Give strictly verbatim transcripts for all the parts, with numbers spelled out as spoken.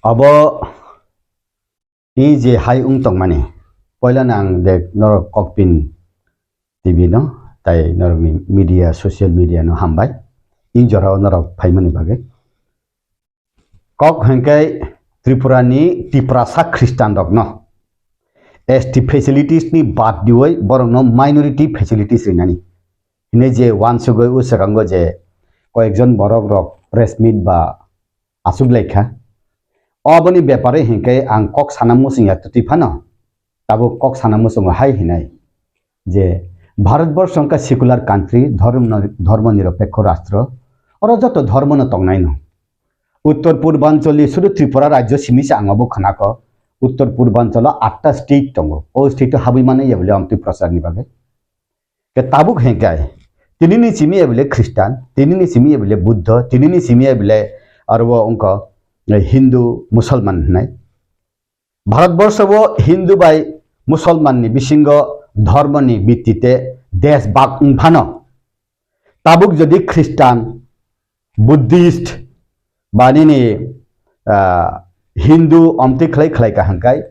Abo i je hai wng tongmani, poila no ang de norok Kokpin T V no, tai norokni media, social media no hambai. I jorao norok phaimani bagwi. Kok hwnkhe Tripura ni Tiprasa Khristan rokno S T facilities ni bad diwi borokno minority facilities rinani. Hine je wansugwi o swkango je koyekjon borok rok press meet ba aswk laikha. Oboni bepare hinkhe ang kok sana muchung ya twtwi phano, tabuk kok sana muchungo hai hinai je Bharatborsho wngkha secular country, dhormo, dhormo nirapekho rastro, oro joto dhormo no tongnai no. Uttor Purbanchal ni sudu Tripura rajyo simi se ang obo khwnakho, Uttor Purbanchal o atta state tongo, o state o habwi mano ya bole amtwi prochar ni bagwi. Ke tabuk hengkai, tini ni simi ya bole Khristan, tini ni simi ya bole Buddho, tini ni simi ya bole aro wngkha Hindu, Musalman hinai. Bharatborsho o Hindu bai Musalman ni bisingo dhormo ni bittite desh bhag wng phano, tabuk jodi Khristan, Buddhist ba nini, ah, Hindu omtwi khlai khlai ka hwnkai,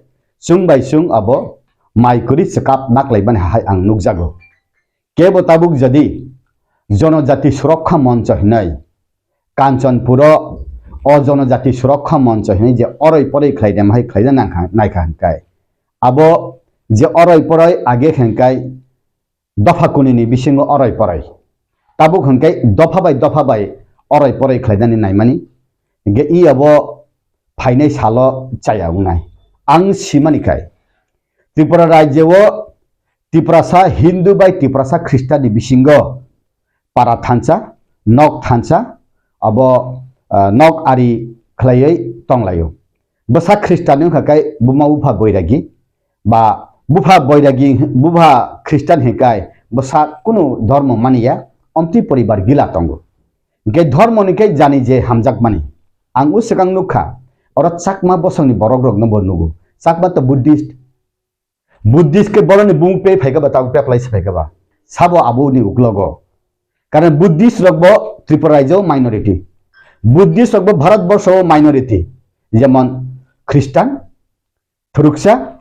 chwng bai chwng abo mai kwrwi chwkap naklaibani hai ang nukjago. Kebo tabuk jodi Jonojati Surokha Moncho hinwi Kanchanpuro o Jonojati Surokha Moncho hinwi je oroi poroi khlai dem hai khlaina nangkha, naikha hwnkai. Abo je oroi poroi age hwnkai dopha kunini bisingo oroi poroi. Tabuk hwnkai dopha bai dopha bai oroi poroi khlainani naimani. Hingke i abo phainai salo chaya wngnai. Ang simani khai Tripura rajyo o Tiprasa Hindu bai Tiprasa Khristanni bisingo para thansa, nok thansa, abo, ah, nok ari khlaiwi tonglaio. Bwsa Khristanni wngkha khe buma bupha boiragi, ba bupha boiragi, bupha Khristan hinkai bwsa kunu dhormo maniya, omtwi poribar gila tongo. Hingke dhormoni khe jani je hamjakmani. Ang o swkang nukha, oro Chakma bosongni borokrokno bo nugo. Chakma to Buddhist, Buddhist khe boroni bumung pe phaikha ba, tabuk peplai se phaikha ba. Sabo aboni uklogo. Karon Buddhist rok bo Tripura rajyo minority. Buddhist rok bo Bharat borsho minority. Jemon Khristan, Thuruksa,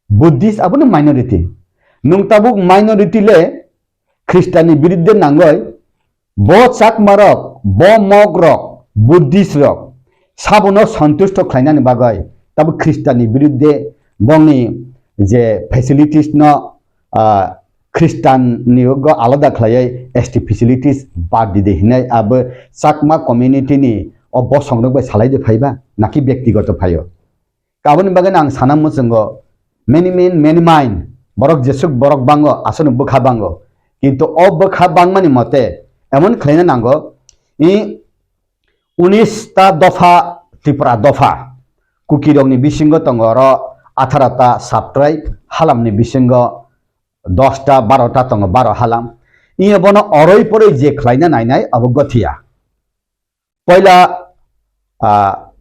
Buddhist abono minority. Nwng tabuk minority le Khristanni biruddhe nangoi, bo Chakmarok, bo Mogrok, Buddhistrok, sabono santusto khlainani bagwi tabuk Khristanni biruddhe bongni je facilities no, ah, Khristanni ugo alada khlaiwi S T facilities bad dide hinai abo Chakma community ni o bosongrok bai salaide phaiba naki byaktigoto phaio. Aboni bagwi ang sana muchungo, many men, many mind, borok jesuk borok bango, aswkno bwkha bango. Kintu o bwkha bangmani mote emon khlaina nango, i unis ta dopha, Tripura dopha, Kukirokni bisingo tongo oro atharo ta sub-tribe, Halamni bisingo dos ta, baro ta tongo, baro Halam. Iya bono oroi poroi je khlaina nainai abo gothiya. Poila, ah,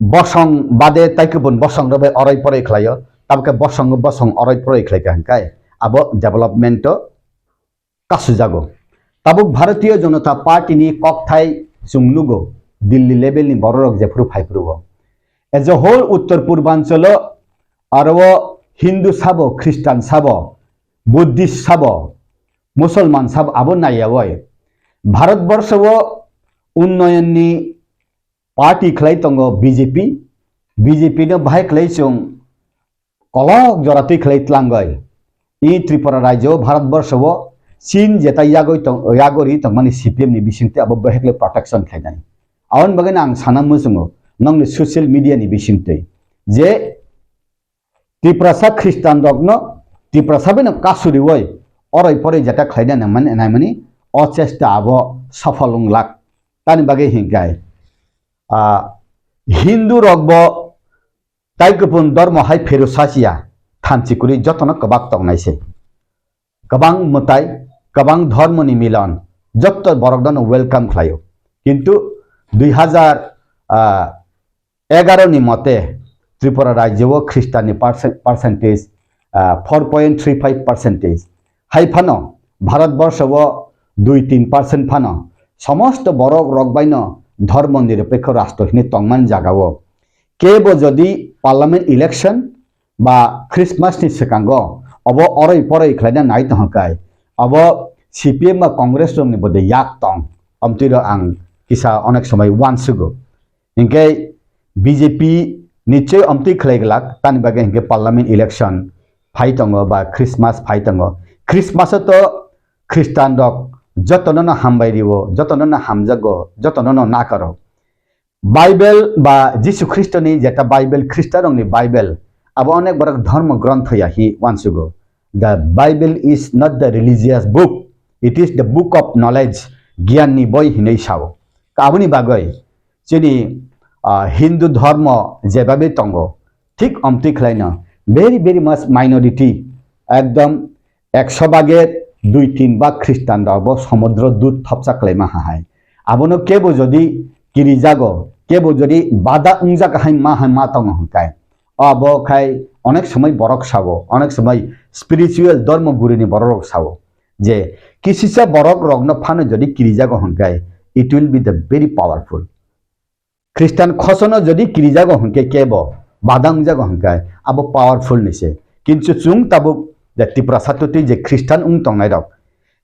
bosong bade tai kubun bosong rok bai oroi poroi khlaio, tabuk khe bosong bosong oroi poroi khlai kha hwnkhai abo development o kasujago. Tabuk Bharatiya Janata Party ni kokthai chwng nugo, Delhi level ni borok rok jephuru phaiphuru o. As a whole Uttar Purbanchal o aro o Hindu sabo, Khristan sabo, Buddhist sabo, Musulman sabo abo naiyawi. Bharat borsho o unnoyon ni party khlai tongo B J P, B J P no bahai khlai chwng kolok jora twi khlai tlangwi. I Tripura rajyo Bharat borsho o Chin jetai yagwi tong, yagori tongmani C P M ni bisingtwi abo bahai khlai protection khlainai. Aboni bagwi no ang sana muchungo nongni social media ni bisingtwi je Tiprasa Khristan rokno Tiprasa bai no kasuriwi oroi poroi jeta khlaina nangmani, naimani o chesta abo sofol wng lak. Tani bagwi hinkhai, ah, Hindu rok bo tai kupun dormo hai pheru sasiya, thanchi kwrwi jotono kwbak tongnai se. Kwbang mwtai, kwbang dhormoni milon, jotto borok no welcome khlaio. Kintu dui hazar, ah, egaro ni mote Tripura rajyo o Khristanni percent, percentage, ah, four point three five percentage. Hai phano Bharat borsho o dui tin percent phano somosto borok rok bai no dhormo nirapekho rastro hinwi tongmani jagao kebo jodi parliament election ba Christmas ni swkango obo oroi poroi khlaina nai tongkha kai, obo C P M ba Congress rokni bode yak tong, omtwi rok ang kisa onek somoi uansugo. Hinkhe B J P nichoi omtwi khlai glak, tani bagwi hinkhe parliament election phai tongo ba Christmas phai tongo. Christmas o to Christian rok jotono no hambai rio, jotono no hamjago, jotono no nakaro. Bible ba Jisu Khristoni jeta Bible, Khristanrokni Bible, abo onek borok dhormo grontho ya hi uansugo. The Bible is not the religious book, it is the book of knowledge, giyanni boi hinwi sao. Aboni bagwi chini, ah, Hindu dhormo jebabe tongo, thik omtwi khlaino very, very much minority, ekdom ekso bage dui tin bak Khristanrokbo somudro dut thopsa khlaima hahai. Abono kebo jodi kirijago, kebo jodi bada wngjak hai ma hai ma tongo hwnkhai, abo khai onek somoi borok sao, onek somoi spiritual dhormo gurini bororok sao je kisisa borok rokno phano jodi kirijago hwnkhai, it will be the very powerful. Christian khosono jodi kirijago hwnkhe kebo, badang jago hwnkhe abo powerful ni se. Kintu chwng tabuk je Tiprasa twtwi je Christian wng tongnai rok,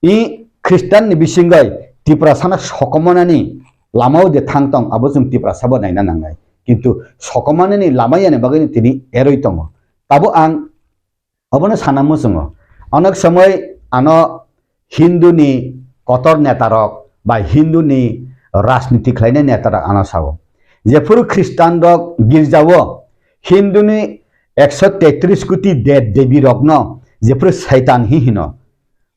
i Christian ni bisingoi Tiprasano sokomornani lamao je thang tong, abo chwng Tiprasa bo naina nangnai. Kintu sokomornani lama yani bagwi tini eroi tongo. Tabuk ang Obono sana muchungo. Onek somoi ano Hindu ni kotor neta rok ba Hindu ni rajniti khlainai neta rok ano sao. Jephuru Khristan rok girjao Hindu ni ekso tetris koti dev devi rokno jephuru Saitan hi hino.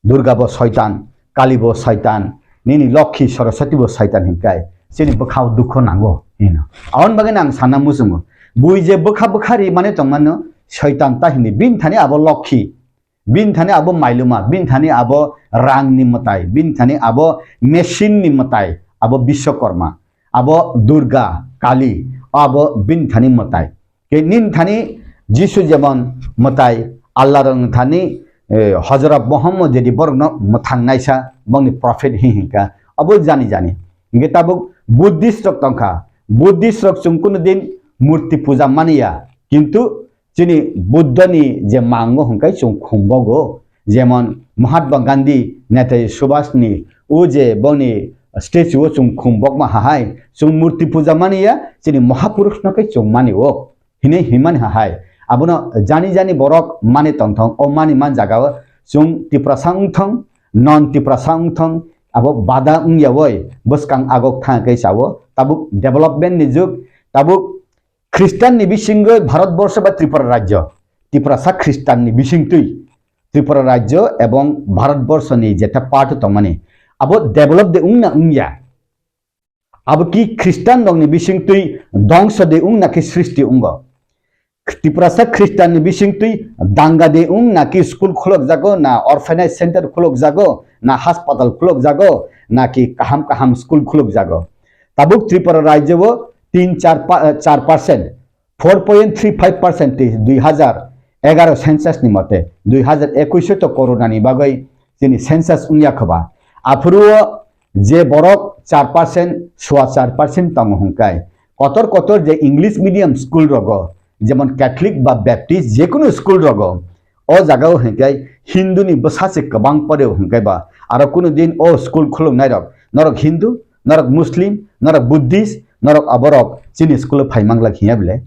Durga bo Saitan, Kali bo Saitan, nini Lokhi Saraswati bo Saitan hinkai, chini bwkhao dukho nango hino. Aboni bagwi ang sana muchungo. Bui je bwkha bwkha ri mani tongmano Saitan ta hini, bini thani abo Lokhi, bini thani abo Mailuma, bini thani abo rang ni mwtai, bini thani abo machine ni mwtai, abo Biswakarma, abo Durga, Kali, abo bini thani mwtai. Ke nin thani Jisu jemon mwtai Allah rok thani, eh, Hojrot Muhammad jadi borokno mwthang naisa bongni prophet hi hinka abo jani jani. Hingke tabuk Buddhist rok tongkha. Buddhist rok chwng kunu din murti puja maniya. Kintu chini Buddha ni je mango hingkai chwng khumbogo. Jemon Mahatma Gandhi, Netaji Subhash ni o je bongni statue o chwng khumbokma hahai, chwng murti puja maniya, chini Mahapurush no khe chwng mani o. Hinwi himani hahai. Abono jani jani borok mani tongthong, o mani man jaga o chwng Tiprasa wngthong, non Tiprasa wngthong, abo bada wngya woi, bwskang agok thang khe sao, tabuk development ni jug, tabuk Khristan ni bisingo Bharat borsho ba Tripura rajyo, Tiprasa Khristan ni bisingtwi Tripura rajyo ebong Bharat borsho ni jeta part tongmani, abo develop de wngna wngya? Abo ki Khristan rok ni bisingtwi dongso de wngna khe srishti wngo? Tiprasa Khristan ni bisingtwi danga de wng na ki school khulok jago, na orphanage center khulok jago, na hospital khulok jago, na ki kaham kaham school khulok jago? Tabuk Tripura rajyo o tin char pa-, char percent, four point three five percent tei dui hazar egaro census ni mote, dui hazar ekush o to corona ni bagwi chini census wngya khoba. Aphuru o je borok char percent, sua char percent tongo hwnkai, kotor kotor je English medium school rogo, jemon Catholic ba Baptist, jekunu school rogo, o jaga o hwnkai Hindu ni bwsa se kwbang pore o hwnkai ba, aro kunu din o school khuluknai rok, norok Hindu, norok Muslim, norok Buddhist, norok aborok chini school o phai manglak hinya bile?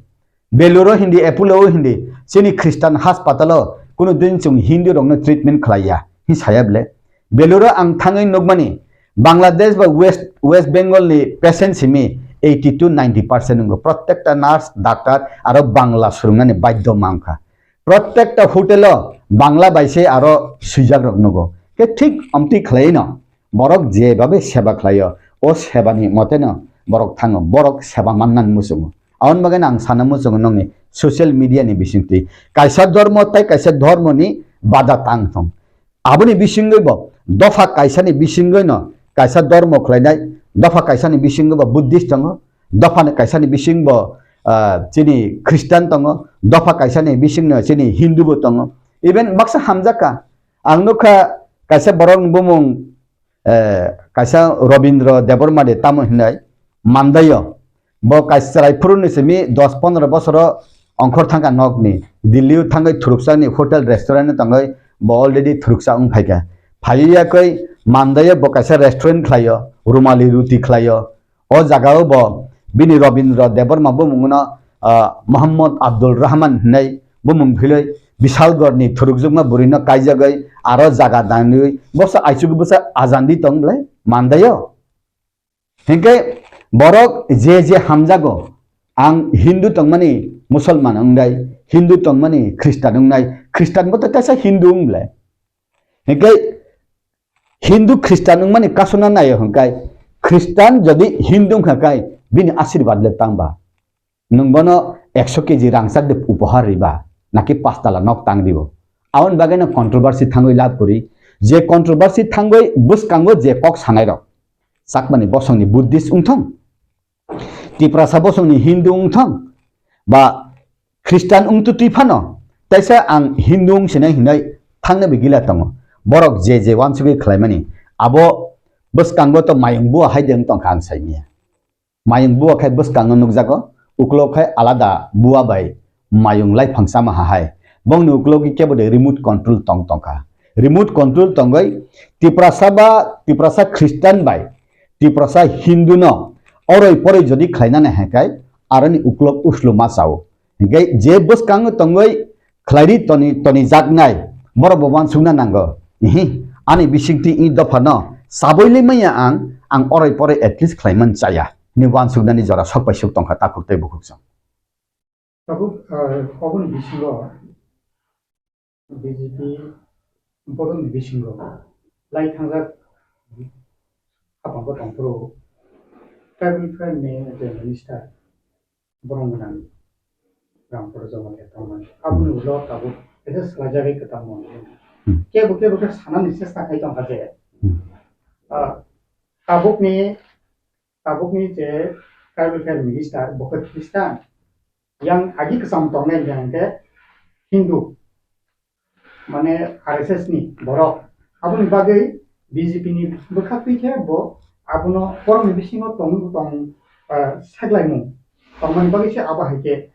Beluro hindi, Apollo o hindi, chini Christian hospital o kunu din chwng Hindu rokno treatment khlaiya, hi saya bile? Beluro ang thangwi nukmani, Bangladesh ba West, West Bengal ni patient simi eighty to ninety percent wngkha. Prottekta nurse, doctor aro Bangla swrwngnani badhyo mankha. Prottekta hotel o Bangla bai se aro swijak rok nugo. Khe thik omtwi khlai no borok je babe seba khlaio, o seba ni mote no borok thango, borok seba manna muchungo. Aboni bagwi no ang sana muchungo nokni social media ni bisingtwi kaisa dhormo tei kaisa dhormo ni bada tang thung. Aboni bisingwi bo dopha kaisani bisingwi no kaisa dhormo khlainai, dopha kaisani bisingwi bo Buddhist tongo, dopha kaisani bising bo, ah, chini Christian tongo, dopha kaisani bising no chini Hindu bo tongo. Even baksa hamjak kha. Ang nukha kaisa borok ni bumung, eh, kaisa Robindra Debbarma de tamo hinai. Mandaio. Bo kaisa chwrai phuru ni simi dos pondro bosoro ongkhor thangkha nokni. Delhi o thangwi thuruksa ni hotel restaurant o tongwi bo already thuruksa wng phaikha. Phaiwi yakwi Mandaio bo kaisa restaurant khlaio, Rumali Ruti khlaio. O jagao bo bini Robindra Debbarma bumungno, ah, Mohammad Abdul Rahman hinwi bumung philwi Bishalgarh ni thurukjukma bwrwino kaijagwi aro jaga danwi bwsa aichuk bwsa ajandi tong ble Mandaio. Hinkhe borok je je hamjago, ang Hindu tongmani Musulman wngnai, Hindu tongmani Christian wngnai, Christian bo to kaisa Hindu wng ble. Hinkhe Hindu Christian wngmani kasuna naio hinkai, Christian jodi Hindu wngkha kai bini asirwad le tangba? Nwng bono ekso keji rangchak de upohar riba, naki pastala nok tang ribo? Aboni bagwi no controversy thangwi lab kwrwi. Je controversy thangwi bwskango je kok sanai rok, Chakmani bosongni Buddhist wngthong, Tiprasa bosongni Hindu wngthong, ba Christian wngtwi twi phano, taisa ang Hindu wngsinai hinai thangna bai gila tongo. Borok je je wansugwi khlaimani, abo bwskango to mayung bua hai de wng tongkha ang saimanya. Mayung bua khai bwskango nukjago, uklok khai alada bua bai mayung lai phangsa maha hai. Bongni uklogo kebo de remote control tong tongkha. Remote control tongwi Tiprasa ba Tiprasa Christian bai Tiprasa Hindu no oroi poroi jodi khlainani hai kai aroni uklok uslu ma chao. Hinkhe je bwskango tongwi khlairi toni, toni jaknai, borok bo wansukna nango. Ihi, ani bisingtwi i dophano saboi le maya ang, ang oroi poroi at least khlaiman chaya. Ni wansuknani jora sok bai sok tongkha takhuk tei bukhuk song. Tabuk, ah, oboni bisingo B J P bodolni bisingo lai thangjak hapang bo tongphuru tribal affairs ni je minister borong gwnang Rampada Jamatia tongmani. Aboni ulo tabuk kaisa swlaijagwi kwtal mantri. Hmm. Kebo kebo khe sanani chesta khai tongkha je, hmm, ah, tabukni, tabukni je tribal affairs minister bo khe Christian. Yang agi kwcham tongnai yang khe Hindu. Mane R S S ni borok. Aboni bagwi B J P ni bwkha twi khe bo abono borokni bisingo tong, tong, ah, seglaimung tongmani bagwi se abo hai khe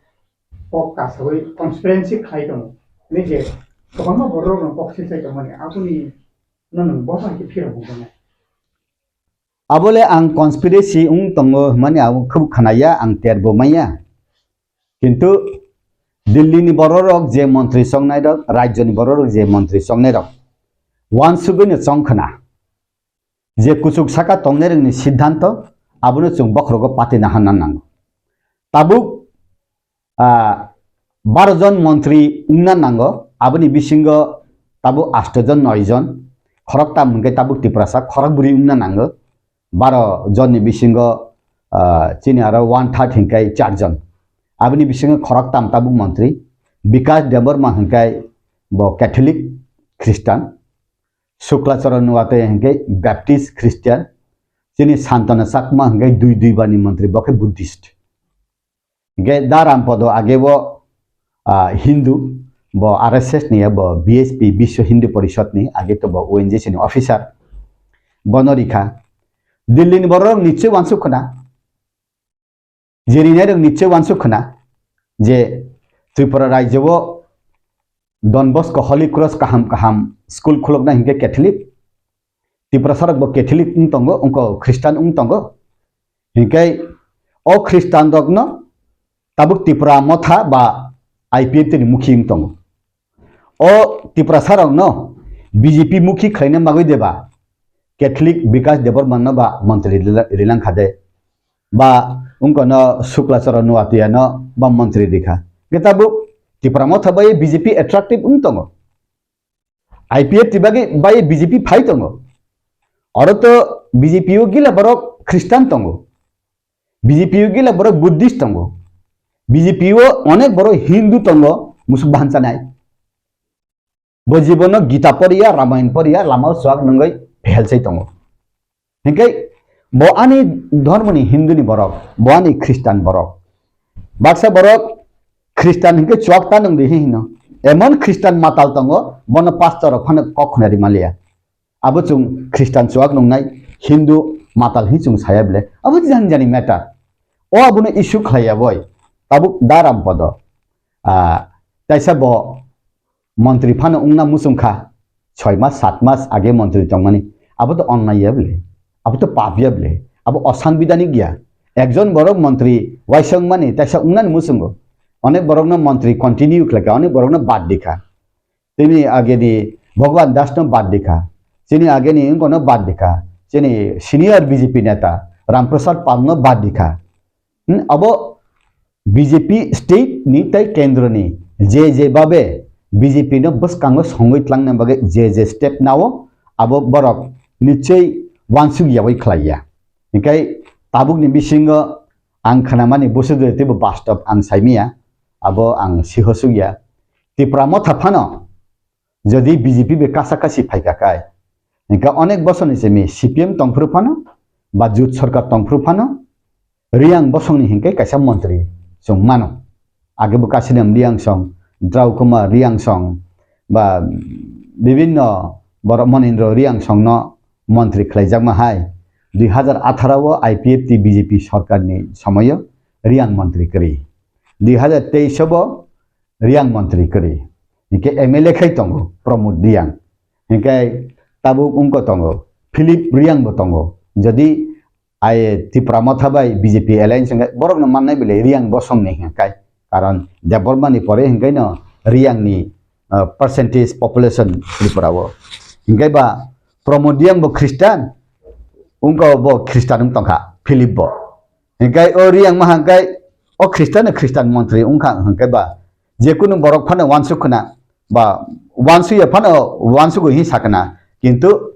kok kasawi conspiracy khlai tongo. Hwnwi je kwbangma borok rokno kok silsai tongmani aboni no nwng bo hai khe phirok bo tongo. Abole ang conspiracy wng tongo hwnmani abo khub khnaya, ang terbo maya. Kintu Delhi ni bororok je montri chongnai rok, rajyo ni bororok je montri chongnai rok, wansugwi no chong khna je kuchuk saka tongnai rokni siddhanto abono chwng bokhorogo patina hanna nango. Tabuk, ah, baro jon montri wngna nango, aboni bisingo tabuk asto jon, noi jon, khoroktam hwnkhe tabuk Tiprasa, khorokbwrwi wngna nango. Baro jonni bisingo, ah, chini aro one third hinkai char jon. Aboni bisingo khoroktam tabuk montri. Bikash Debbarma hinkai bo Catholic Christian. Sukla Charan Noatia hinkai Baptist Christian. Chini Santana Chakma hinkai dui dui bani montri, bo khe Buddhist. Hinkhe Da Rampada age bo, ah, Hindu, bo R S S ni, bo B H P, Biswa Hindu Porishad ni, age to bo O N G C ni officer. Bono rikha. Delhi ni borok nichoi wansuk khna. Je rinai rok nichoi wansuk khna je Tripura rajyo o Don Bosco Holy Cross kaham kaham school khulukna hinkhe Catholic. Tiprasa rok bo Catholic wng tongo, wngkha Christian wng tongo. Hinkhe o Christian rokno tabuk Tipra Motha ba I P F T ni mukhi wng tongo. O Tiprasa rokno B J P mukhi khlaina bagwi de ba Catholic Bikash Debbarma no ba montri rila-, rilang kha de, ba wngkha no Sukla Charan Noatia no ba montri rikha. Hinkhe tabuk Tipra Motha bai B J P attractive wng tongo. I P F T bagwi bai B J P phai tongo. Oro to B J P o gila borok Christian tongo. B J P o gila borok Buddhist tongo. B J P o onek borok Hindu tongo, musuk bahan chanai. Bo jibono Gita poriya, Ramayan poriya, lama o chuak nungwi phelsai tongo. Hinkhe bo ani dhormoni Hindu ni borok, bo ani Christian borok. Baksa borok Christian hinkhe chuak ta nung di hino. Emon Christian matal tongo, bono pastor rok phano kok khna ri maliya. Abo chwng Christian chuak nungnai, Hindu matal hi chwng saya bile, abo jani jani matter. O abono issue khlai ya boi. Tabuk da Rampodo. Ah, taisa bo montri phano wngna muchung kha. Soi mas, sat mas age montri tongmani. Abo to onnai ya bile. Abo to pap ya bile. Abo osangbidanik ya. Ekjon borok montri waisa wngmani taisa wngnani muchungo. Onek borokno montri continue khlai kha, onek borokno bad di kha. Tini ageni Bhagwan Das no bad di kha. Chini ageni wngkono bad di kha. Chini senior B J P neta Ram Prasad Pal no bad di kha. Hmm, abo B J P state ni tei kendro ni je je babe B J P no bwskango songwi tlangna bagwi je je step nao abo borok nichoi wansuk yawi khlai ya. Hinkhe tabuk ni bisingo ang khnamani bwswk de teibo bastob ang saimiya, abo ang sihosuk ya. Tipra motha phano jodi B J P bai kasa kasi phaikha khai, hinkhe onek bosorni simi C P M tongphuru phano ba jut sorkar tongphuru phano Riyang bosongni hinkhe kaisa montri chwng mano. Age bo Kasinam Riyang song, Draukumar Riyang song, ba bibinno borok Monindro Riyang songno montri khlaijakma hai. Dui hazar atharo o I P F T B J P sorkarni somoio Riyang montri kwrwi. Dui hazar teis o bo Riyang montri kwrwi. Hinkhe M L A khai tongo Pramod Riyang. Hinkhe tabuk wngko tongo, Philip Riyang bo tongo. Jodi ai Tipra Motha bai B J P alliance hinkhe borokno mannai bile Riyang bosongni hinkhe. Karon Debbarmani pore hinkhe no Riyangni, ah, percentage population Tripura o. Hinkhe ba Pramod Riyang bo Christian, wngko bo Christian wng tongkha, Philip bo. Hinkhe o Riyang ma hinkhe o Christian, Christian montri wngkha hinkhe ba jekunu borok phano wansuk khna ba wansuk ya phano wansuk hi sakna. Kintu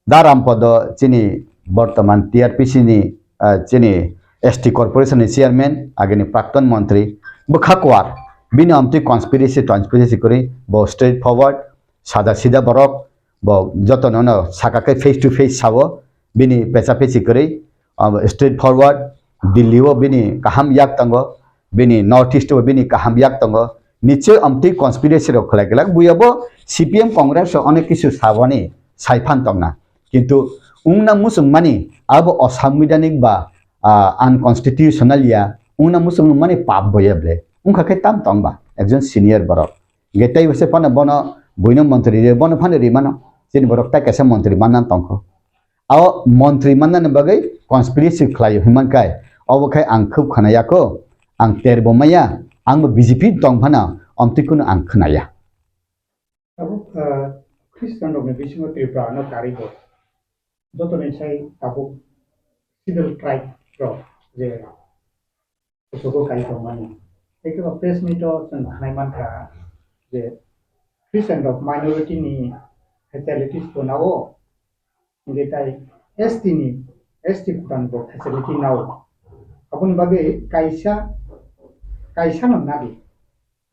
Da Rampodo chini bortoman T R P C ni, ah, chini S T corporation ni chairman, agini prakton montri, bwkha kwar, bini amtwi conspiracy, conspiracy kwrwi, bo straight forward, sada sida borok, bo jotono no saka khe face to face sao, bini pecha pechi kwrwi, ah, straight forward, Delhi o bini kaham yak tongo, bini North East o bini kaham yak tongo, nichoi amtwi conspiracy rok khlai glak, buya bo C P M Congress rok onek kisu saboni saiphan tongna. Kintu wngna muchungmani abo osangbidanik ba, ah, unconstitutional ya, wngna muchungmani pap bo ya ble. Wngkha khe tam tong ba, ekjon senior borok. Ge tei bwse phano bono buino montri re, bono phano rimano. Chini borok tai kaisa montri manna tongkho. Abo montri mannani bagwi conspiracy khlaio hinman kai. Obo khai ang khub khna yakho, ang ter bo maya, ang bo B J P tong phano, amtwi kuno ang khna ya. Tabuk, ah, Christian rokni bisingo Tripura no karwi bo. Jotoni sai tabuk Scheduled Tribe rok je kuchugo kai tongmani. Tei kebo press meet o chwng khnai mankha je Christian rok minority ni facilities bo nao, hingke tai S T ni, S T quota ni bo facility nao. Aboni bagwi kaisa, kaisa no nadi.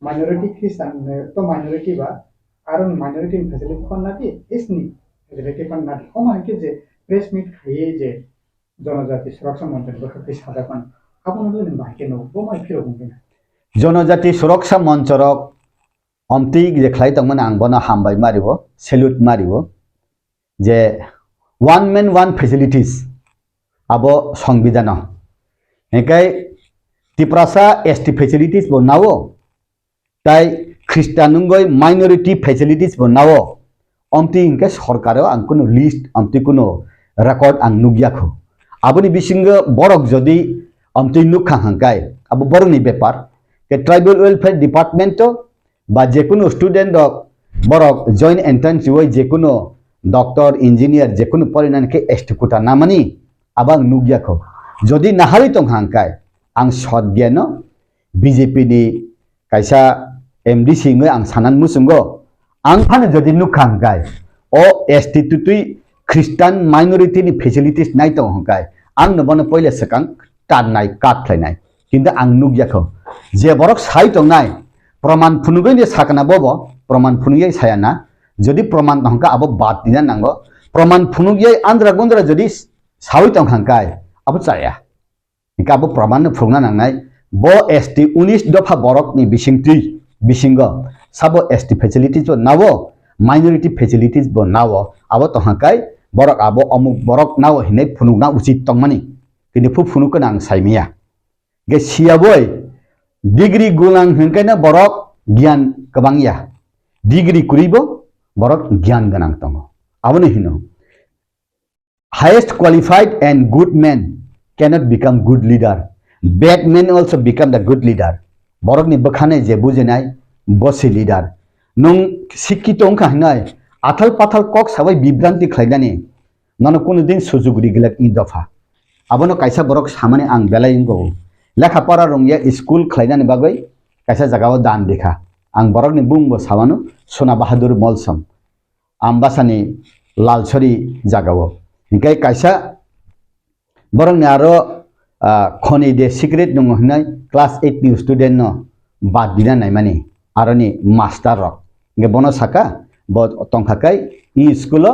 Minority Christian, eh, to minority ba, aro minority ni facility kon nadi, S T ni facility kon nadi. Omo hai khe je press meet khaiye je Jonojati Suraksha Monchoni bwkhak twi sajak mano. Abono bini bahai khe no bo mai phirok wngkhe na. Jonojati Suraksha Monchorok omtwi je khlai tongmani ang bono hambai mario, salute mario. Je one man one facilities abo songbidano. Hinkhe Tiprasa S T facilities bo nao, tai Christian wngoi minority facilities bo nao. Omtwi hinkhe sorkaro ang kuno list, omtwi kuno record ang nukya kho. Aboni bisingo borok jodi omtwi nukha hangkai, abo borokni bepar. Ke tribal welfare department o ba jekunu student rok borok joint entrance rioi jekunu doctor, engineer jekunu porinani khe S T quota namani abo ang nukya kho. Jodi naharwi tong hangkai ang sot geno B J P ni kaisa M D C wngwi ang sanan muchungo, ang phano jodi nukha hangkai o S T tutwi Christian minority ni facilities nai tongo hangkai ang no bono poila swkang tarnai, kat khlainai. Kintu ang nukya kho, je borok sai tongnai, proman phunugwi de sakna bobo, proman phunugwi saya na. Jodi proman tong hangka abo bad dina nango. Proman phunugwi andra gundra jodi sawi tong hangkai, abo chaya. Hingke abo proman no phunugna nangnai. Bo S T unis dopha borok ni bisingtwi, bisingo sabo S T facilities bo nao, minority facilities bo nao. Abo tong hangkai borok abo omuk borok nao hinwi phunukna uchit tongmani. Kintu phu phunuk khe ang saimaya. Ge siyaboi degree gulang hwnkhe no borok giyan kwbang ya. Degree kwrwibo borok giyan gwnang tongo. Abono hino, highest qualified and good man cannot become good leader. Bad man also become the good leader. Borokni bwkhano je bujinai, bo se leader. Nwng sikkito wngkha hinwi athal pathal kok sabai bibranti khlainani nono kunu din sujug ri glak i dopha. Abono kaisa borok samani ang belai wngkho. Lekha pora rwngya school khlainani bagwi kaisa jagao dan rikha. Ang borokni bumungbo samano Sona Bahadur Molsom. Ambasani Lalsori jagao. Hinkhe kaisa borokni aro, ah, khoni de secret nungo hinai class eight ni student no bad dina naimani aroni master rok. Hinkhe bono saka bo tongkha kai i school o,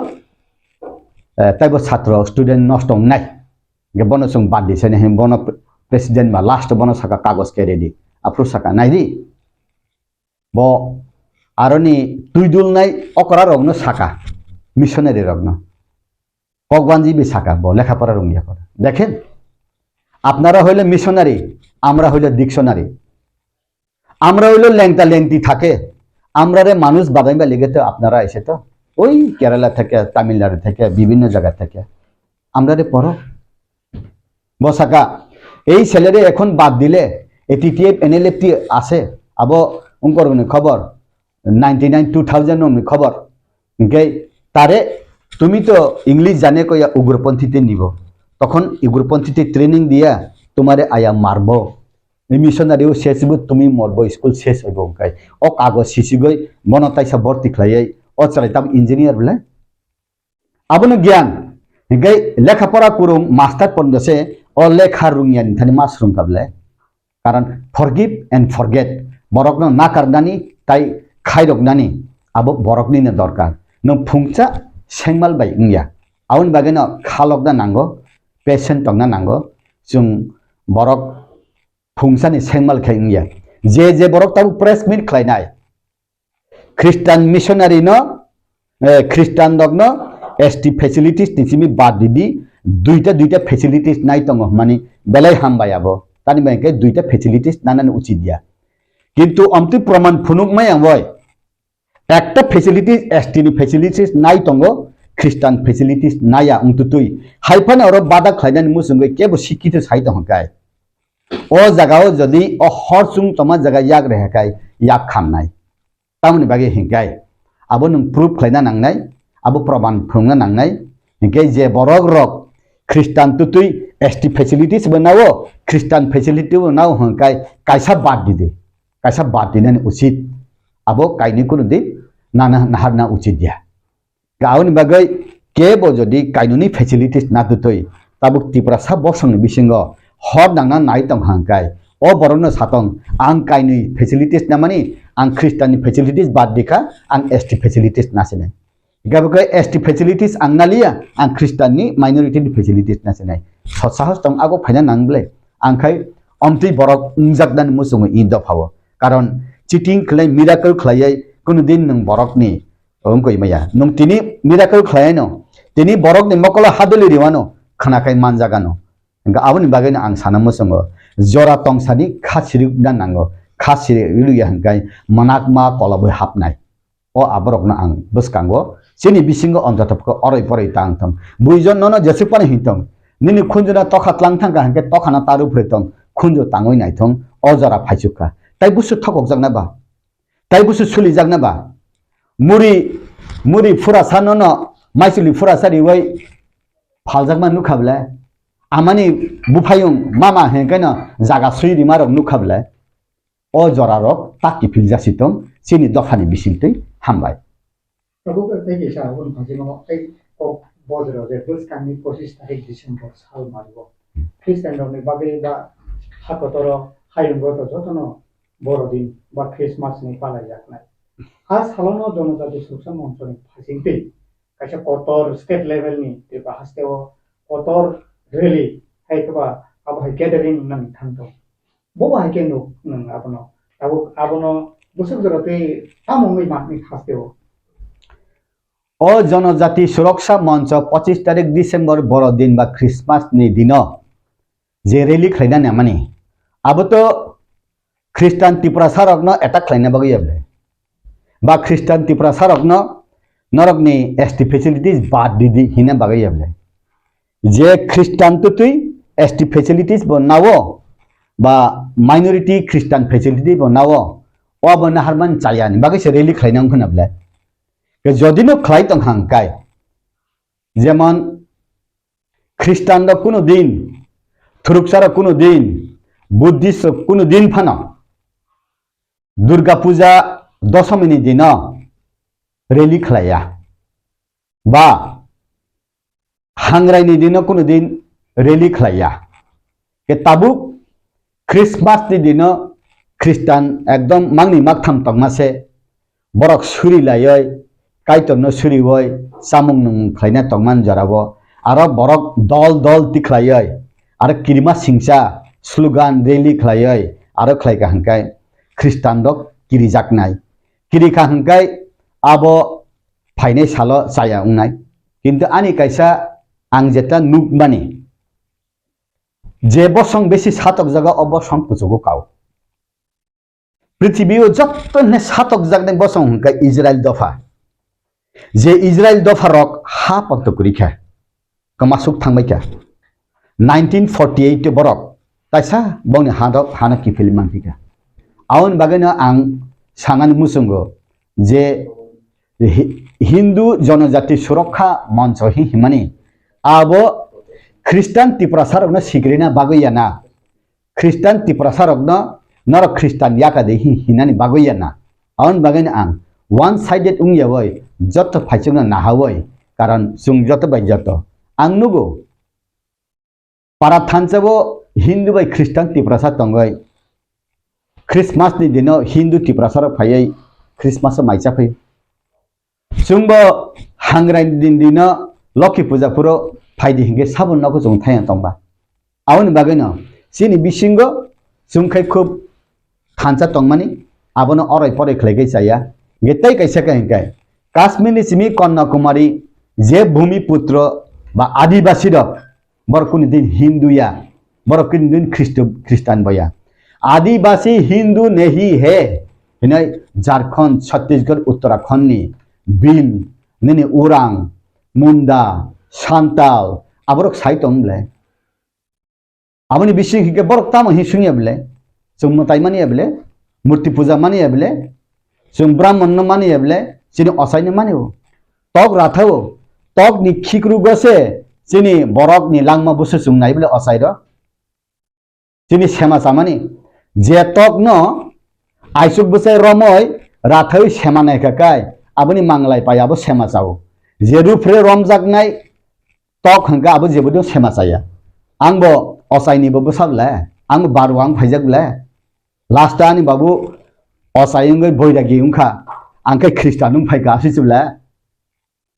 eh, taibo satro student nosto wngnai. Hinkhe bono chwng bad di sani hin bono pre-, president ba last bono saka kagoj ke ready. Aphuru saka naidi. Bo aroni twi dulnai okra rokno saka, missionary rokno. Kokbanji bi saka, bo lekha pora rwngya pora. Dekhen, apnara hoile missionary, amra hoile dictionary. Amra hoile lengta lengti thake, amrare manush badaiba lege to apnara ese to. Oi Kerala theke, Tamil Nadu theke, bibhinno jaga theke. Amrare poro. Bo saka, "এই ছেলেরে এখন বাদ দিলে, এ TTF NLFT আছে, abo ungkorokni khobor, ninety nine two thousand ni khobor." Hinkhe tare, "তুমি তো ইংলিশ জানে কইয়া উগ্রপন্থীতে নিব, তখন উগ্রপন্থীতে ট্রেনিং দিয়া তোমারে আয়া মারবো, এই মিশনারিও শেষ হইব, তুমি মরবো, স্কুল শেষ হইব।" Hinkhe o kagoj sisigoi bono taisa borti khlaiwi o chwrai tam engineer bwle. Abono giyan. Hinkhe lekha pora kwrwng master pondo se o lekha rwngya ni thani ma swrwngkha bwle. Karon forgive and forget. Borokno nakarnani tai khairoknani abo boroknino dorkar. Nwng phungsa sengmal bai wngya. Aboni bagwino khalokna nango, patient tongna nango. Chwng borok phungsani sengmal khai wngya. Je je borok tabuk press meet khlainai, Christian missionary no, eh, Christian rok no S T facilities ni simi bad di di, duita duita facilities nai tongo hwnmani belai hambai abo. Tani bai khe duita facilities nanani uchit ya. Kintu amtwi proman phunuk maya boi. Ekta facilities S T ni facilities nai tongo, Christian facilities naya wngtutwi. Haiphano oro bada khlainani muchungwi kebo sikkito sai tongkha kai. O jagao jodi o hor chwng tongma jaga yak reha kai yak khamnai. Tamoni bagwi hinkai abo nwng proof khlaina nangnai, abo proman phunukna nangnai. Hinkhe je borok rok Christian tutwi S T facilities bo nao, Christian facility bo nao hinkai kaisa bad di de, kaisa bad dinani uchit, abo kainwi kunu di nana naharna uchit ya. Aboni bagwi kebo jodi kainwini facilities na tutwi, tabuk Tiprasa bosongni bisingo hor nangna nai tong hangkai, o borokno satong, "Ang kainwi facilities namani, ang Christian ni facilities bad dikha, ang S T facilities nasinai." Gabo khe S T facilities ang naliya, ang Christian ni minority ni facilities nasinai. Sot sahos tong ago phaina nang ble. Ang khai omtwi borok wngjaknani muchungo i dophao. Karon cheating khlai, miracle khlaiwi kunu din nwng borokni wngkoi maya. Nwng tini miracle khlaino, tini borokni mokolo haduli riwano, khna khai manjagano. Hingkha aboni bagwino ang sana muchungo, jora tongsani kha sirikna nango, kha sirikya hingkai manakma kolobwi hapnai. O aborokno ang bwskango, chini bisingo onjotopkhe oroi poroi tang thong. Buijon nono jesuk phano hintong, nini khunjuna tokha tlang thangkha hingke tokhano taru phre tong, khunju tangwi naithong, o jora phaichukha. Tai busu thokokjakna ba? Tai busu sulijakna ba? Muri, muri phurasa nono, maisuli phurasa riwai phaljakma nukha bwle? Amani buphayung mama hingkeno jaga sui rima rok nukha bwle? O jora rok tak kiphil jasi tong, chini dophani bisingtwi hambai. Tabuk tei kaisa aboni phaisingno tei kok bojro je bwskangni pochis tarik December sal mario. Christian rokni bagwi ba ha kotoro hayungo to jotono Borodin ba Christmas ni palaijaknai. A salono Jonojati Suksa Monchoni phaisingtwi kaisa kotor state level ni Tripura hasteo kotor rally hai khe ba abo hai gathering nang thangtong. Bo bai khe nuk nwng abono. Tabuk abono bwswk jora tei tamo wngwi makni hasteo. O Jonojati Suroksa Moncho pochis tarik December boro din ba Christmas ni dino je rally khlaina namani, abo to Christian Tiprasa rokno attack khlaina bagwi ya bwle? Ba Christian Tiprasa rokno norokni S T facilities bad di di hina bagwi ya bwle? Je Christian tutwi S T facilities bo nawo, ba minority Christian facility bo nawo, o bo naharman chaya ni bagwi se rally khlaina wngkha na bwle? Ke jodi no khlai tong hang kai, jemon Christian rok kuno din, Thuruksa rok kuno din, Buddhist rok kuno din phano Durga Puja Dosomi ni dino rally khlaiya, ba Hangrai ni dino kuno din rally khlaiya. Ke tabuk Christmas ni dino Christian ekdom mangni maktham tongma se, borok suri laioi, Kaitor no surioi, chamung nung khlaina tongman jorabo, aro borok dol dol tikhlaioi, aro kirima singsa slogan rally khlaioi, aro khlai ka hwnkhe Christian rok kirijaknai. Kiri kha hwnkhe abo phainai salo chaya wngnai. Kintu ani kaisa ang jeta nukmani, je bosong besi satokjago, o bosong kuchugo kao. Prithibi o jotto hwnwi satokjaknai bosong hwnkhe Israel dopha. Je Israel dopha rok ha pakto kwrwi kha, kwmasuk thangbai kha. Nineteen forty eight o borok taisa bongni ha rok hano kiphilwi manphi kha. Aboni bagwino ang sanani muchungo je Hi-, Hindu Jonojati Surokha Moncho hi himani, abo Christian Tiprasa rokno sikrina bagwi ya na, Christian Tiprasa rokno norok Christian yaka de hi hinani bagwi ya na. Aboni bagwino ang one sided wngya bai jotto phaichukno nahawi, karon chwng jotto bai jotto. Ang nugo, para thansa bo Hindu bai Christian Tiprasa tongwi Christmas ni dino Hindu Tiprasa rok phaiwi Christmas o mai cha phai. Chwngbo hangrai din dino Lokhi puja phuro phaidi hinkhe sabo nogo chwng thaiya tongba. Aboni bagwino chini bisingo chwng khai khub thansa tongmani, abono oroi poroi khlai khai chaya. Hinkhe tei kaisa khe hinkhe Kashmir ni simi Kanyakumari je Bhumiputro ba Adibasi rok, borok kuni din Hindu ya, borok kuni din Khristo, Khristan bo ya. Adibasi Hindu nahi hai, hinai Jharkhand, Chhattisgarh, Uttarakhand ni Bhil, nini Orang, Munda, Santal, aborok sai tong bwle. Aboni bising hinkhe borok tamo hin sungya bwle? Chwng mwtai mani ya bwle? Murti puja mani ya bwle? Chwng Brahman no mani ya bwle? Chini osai no mani o. Tok ratha o. Tok ni khikru go se chini borok ni langma busu chwng nai bwle osai ro. Chini sema chamani. Je tok no aisuk bwsai romoi rathai sema nai kha kai. Aboni manglai pai abo sema chao. Je rupre romjak nai tok hwnkhe abo jebodino sema chaya. Ang bo ochaini bo bwsa bwle, ang bo baru ang phaijak bwle. Last o ani babu ochai wngwi boiragi wngkha, ang khe Khristan wng phaikha, aswk se bwle.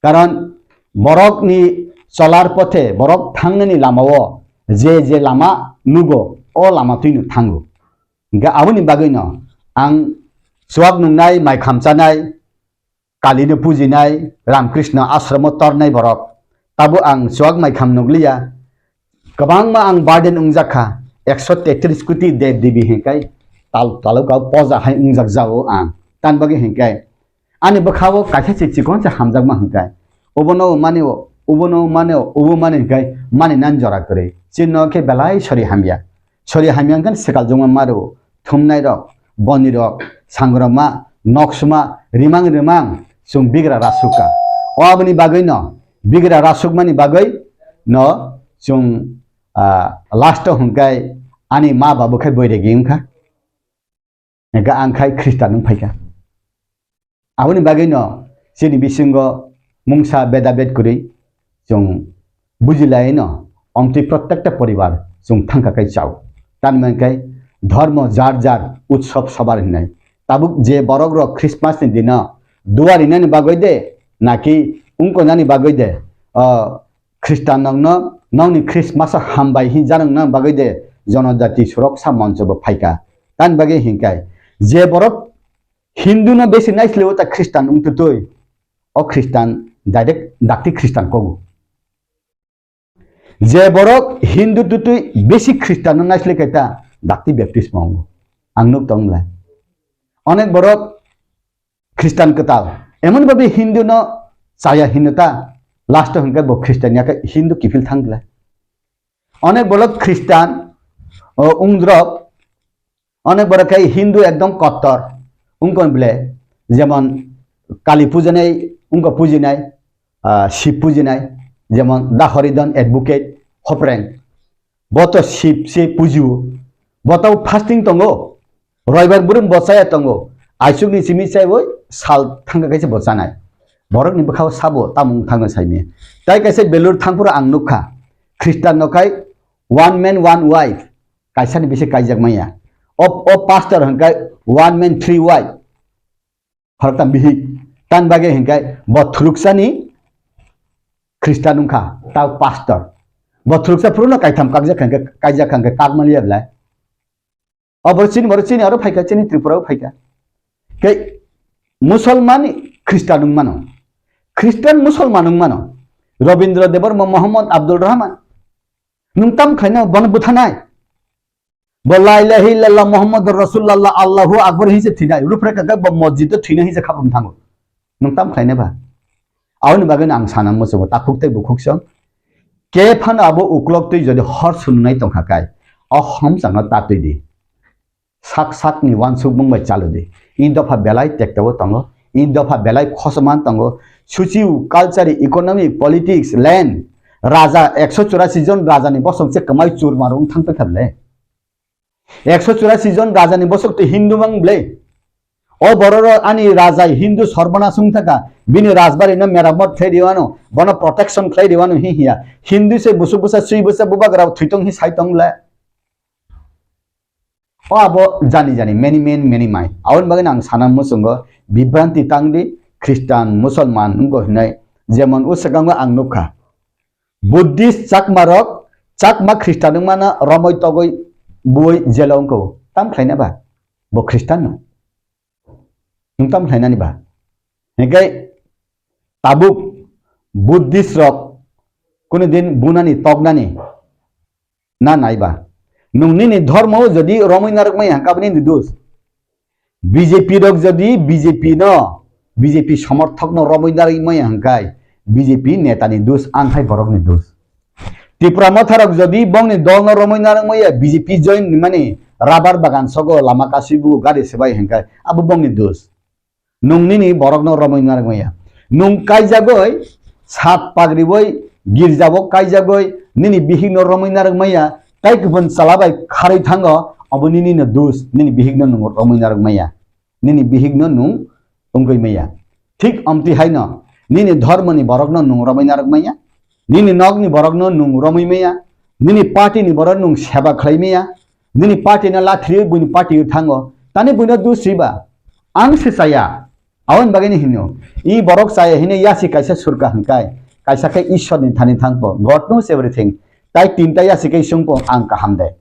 Karon borokni cholar pothe, borok thangnani lamao je je lama nugo, o lama twino thango. Hwnkhe aboni bagwino ang chuak nungnai, mai khamchanai, Kalino pujinai, Ramkrishna ashromo tornai borok. Tabuk ang chuak mai kham nukliya. Kwbangma ang burden wngjak kha. Ekso tetris koti dev devi hinkai tal, talukao poja hai wngjak jao ang. Tan bagwi hinkai ani bwkhao kaisa se chikon se hamjakma hinkai. Obono mani o, obono mani o, obo mani hinkai mani nan jora kwrwi. Chino khe belai sori hamya. Sori hamya wngkha swkal jongma maro, thumnai rok, boni rok, sangroma, noksuma, rimang rimang, chwng bigra rasukha. O aboni bagwi no, bigra rasukmani bagwi no, chwng, ah, last o hwnkhai ani ma babu khai boiregi wngkha. Hingkhe ang khai Khristan wng phaikha. Aboni bagwino chini bisingo mungsa bedabed kwrwi chwng bujilaino omtwi prottekta poribar chwng thangkha khai chao. Tani mankhe dhormo jar jar utsob sobar hinai. Tabuk je borok rok Christmas ni dino duarinani bagwi de naki wngkonani bagwi de, o Khristan nokno nokni Christmas o hambai hin janokna bagwi de Jonojati Suroksa Moncho bo phaikha. Tani bagwi hinkai je borok Hindu no besi naisle o ta Khristan wng tutui. O Khristan direct dakti Khristan kogo. Je borok Hindu tutui besi Khristan no naislai kaita dakti baptisma ongo. Ang nuk tong lai. Onek borok Khristan kwtal. Emon babi Hindu no chaya hinno ta, last o hwnkhe bo Khristan ya khe Hindu kiphil thang glai. Onek borok Khristan, o, wngdrop, onek borok khe Hindu ekdom kottor, wngkon ble, jemon Kali pujanai, wngkha pujinai, ah, Shiv pujinai, jemon Dahoridon advocate, Hopreng. Bo to Shiv se pujio. Bo to fasting tongo. Roibar burum bo chaya tongo. Aisuk ni simi chaiwi sal thangka kaisa bo chanai. Borok ni bwkhao sabo tamung thangna saimi. Tai kaisa belur thangphuru ang nukha. Khristan no khai one man, one wife. Kaisa ni bisi kaijak maya. O, o pastor hwnkhe one man, three wife. Khoroktham bihik. Tan bagwi hwnkhe bo thwrwksani Khristan wngkha, tao pastor. Bo thwrwksa phuru no kaitham kakjak hwnkhe, kaijak hwnkhe kakmani ya belai. O borok chini, borok chini aro phaikha, chini Tripura o phaikha. Khe Musolman Khristan wng mano. Khristan Musolman wng mano. Rabindra Debbarma, Mohammad Abdul Rahman. Nwng tam khlaina bono bwthanai. Bo la ilaha illallah Muhammadur Rasulullah Allahu Akbar hinse thwinai. Rupre kaka bo masjid o thwinai hinse khabrum thango. Nwng tam khlaina ba? Aboni bagwi ang sana muchungo takhuk tei bukhuk song. Ke phano abo uklok twi jodi hor sununai tongkha kai. O homchangno tatwi di. Sak sak ni wansuk bung bai chalu di. I dopha belai tekta o tongo. I dopha belai khosoman tongo. Suchiu, culture, economic, politics, land. Raja ekso churasi jon raja ni bosong se kwmai chur marung thang tongkha le. Ekso churasi jon raja ni bosok twi Hindu mang ble. O bororo ani raja Hindu sorbona sung thaka, bini rajbari no meramot khlai riwano, bono protection khlai riwano hi hiya. Hindu se busuk busa sui busa bubagra thwitong hi saitong ble. O abo jani jani many men many mai. Aboni bagwi ang sana muchungo bibranti tangdi Khristan, Musolman wngkha hinai jemon o swkango ang nukha. Buddhist Chakma rok, Chakma Khristan wngmano romoi togoi buoi jelo wngkha. Tam khlaina ba? Bo Khristan no. Nwng tam khlainani ba? Hinkhe tabuk Buddhist rok kunu din bunani toknani na naiba. Nwng nini dhormo jodi romwi narwkmaya hwnkhe abo nini dos. B J P rok jodi B J P no, B J P somorthok no romwi narwkmaya hwnkhe B J P neta ni dos, ang hai borok ni dos. Tipra Motha rok jodi bongni dol no romwi narwkmaya B J P join ni mani rubber bagan sogo lama kasibu gari swbai hwnkhe abo bongni dos. Nwng nini borokno romwi narwkmaya. Nwng kaijagwi sat pagriwi girjao kaijagwi nini bihikno romwi narwkmaya, tai kupun chwla bai kharwi thango, obo nini no dos, nini bihikno nwng romwi narwkmaya, nini bihikno nwng wngwi maya. Thik omtwi haino nini dhormoni borokno nwng romwi narwkmaya, nini nokni borokno nwng romwi maya, nini party ni borok nwng seba khlai maya, nini party no lathriwi buini party o thango, tani buino dos riba? Ang se chaya. Aboni bagwi ni hino, i borok chaya hino yasi kaisa surka hwnkai, kaisa khe Ishwar ni thani thangpo, God knows everything. Tai tinta yasi kai sungpo ang kaham de.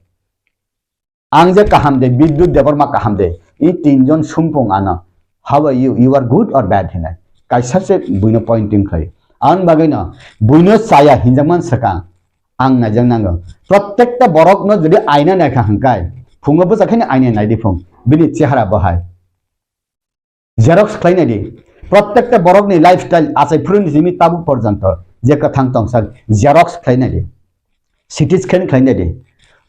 Ang je kaham de, Bidyut Debbarma kaham de. I tinjon sungpung ano. How are you? You are good or bad hinai. Kaisa se buino pointing khlai. Ang bagwi no, buino chaya hinjakman swkang. Ang naijak nango. Protekta borok no jodi aina naikha hwnkai, phungo bwsa khe aina naidi phung. Bini chehara bahai. Xerox khlai nai di. Protekta borokni lifestyle achai phuruni simi tabuk porjonto je kwthang tongsa xerox khlai nai di. C T scan khlai nai di.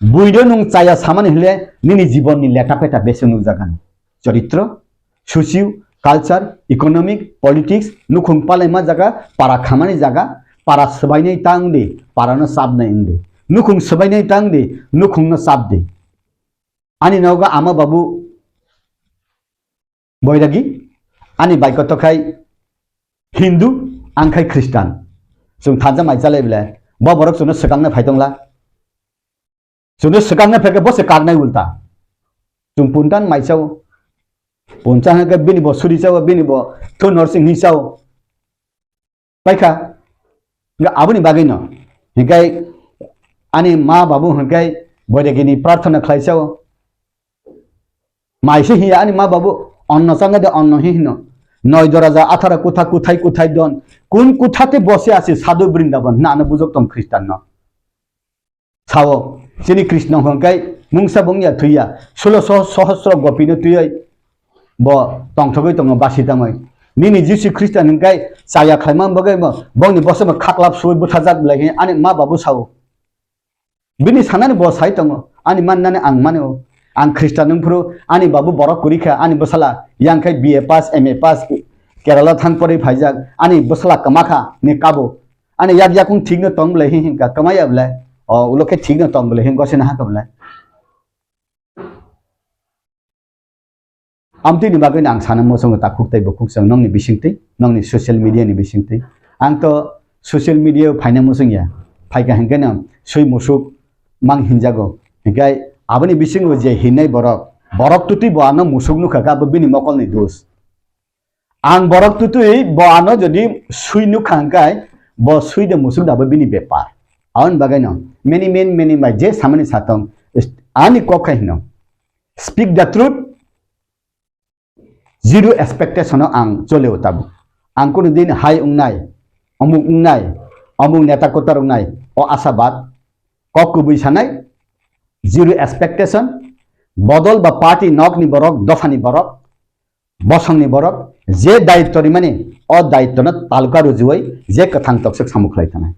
Buino nwng chaya samani hwnle nini jibonni leta peta besi nukjagan. Choritro, socio, culture, economic, politics, nukhung palaima jaga, para khamani jaga, para swbainai ta wngdi, parano chapnai wngdi. Nukhung swbainai ta wngdi, nukhungno chapdi. Ani nogo ama babu Boiragi, ani bai koto khai Hindu, ang khai Khristan. Chwng thansa mai chalai bele, bo borok chwngno swkangna phai tongla. Chwngno swkangna phai khe bo se kaknai ulta. Chwng puntan mai chao. Puncha hwnkhe bini bo suri chao, bini bo thun hor sing hi chao. Paikha, hwnkhe aboni bagwino, hwnkhe ani ma babu hwnkhe boiragini prarthana khlai chao. Maise hiya ani ma babu onno changade onno hi hino. Noi doraja athara kutha kuthai kuthai don. Kun kutha te bose asi sadhu Brindaban hwnna ano bujok tong Khristan no. Sao, chini Krishna hwnkhe mungsa bung ya thwi ya, sulo soh-, sohosro gopi no twiwi bo tongthogwi tongo basi tangwi. Nini Jisu Khristo hwnkhe chaya khlaima bagwi bo, bongni bosongbo khaklap suwi bwthajak belai khe ani ma babu sao. Bini sanani bo sai tongo, ani mannani ang mano. Ang Khristo nungphuru ani babu borok kwrwi kha, ani bwsala yang khe B A pass, M A pass, Kerala thang porwi phaijak, ani bwsala kwma kha ni kabo. Ani yak yakung thik no tong bwlai hing hing ka, kwmai ya bwlai. O, ulo khe thik no tong bwlai hing gosina ha ka bwlai. Amtwi ni bagwi no ang sana muchungo takhuk tei bukhuk chwng nongni bisingtwi, nongni social media ni bisingtwi. Ang to social media o phaina muchung ya. Phaikha hingke no swi musuk mang hinjago. Hingke aboni bisingo je hinai borok, borok tutwi bo ano musuk nukha kha, abo bini mokolni dos. Ang borok tutwi bo ano jodi swi nukha hwnkhe bo swi de musuk dabo bini bepar. Aboni bagwi no many men many bai je samani satong ani kok khai hino. Speak the truth, zero expectation o ang chole o tabuk. Ang kunu din hai wngnai, omuk wngnai, omuk neta kotor wngnai, o asabad kok kubui sanai, zero expectation, bodol ba party nokni borok, dophani borok, bosongni borok je daitto rimani, o daitto no taluka rujuwi je kwthang toksok samung khlai thanai.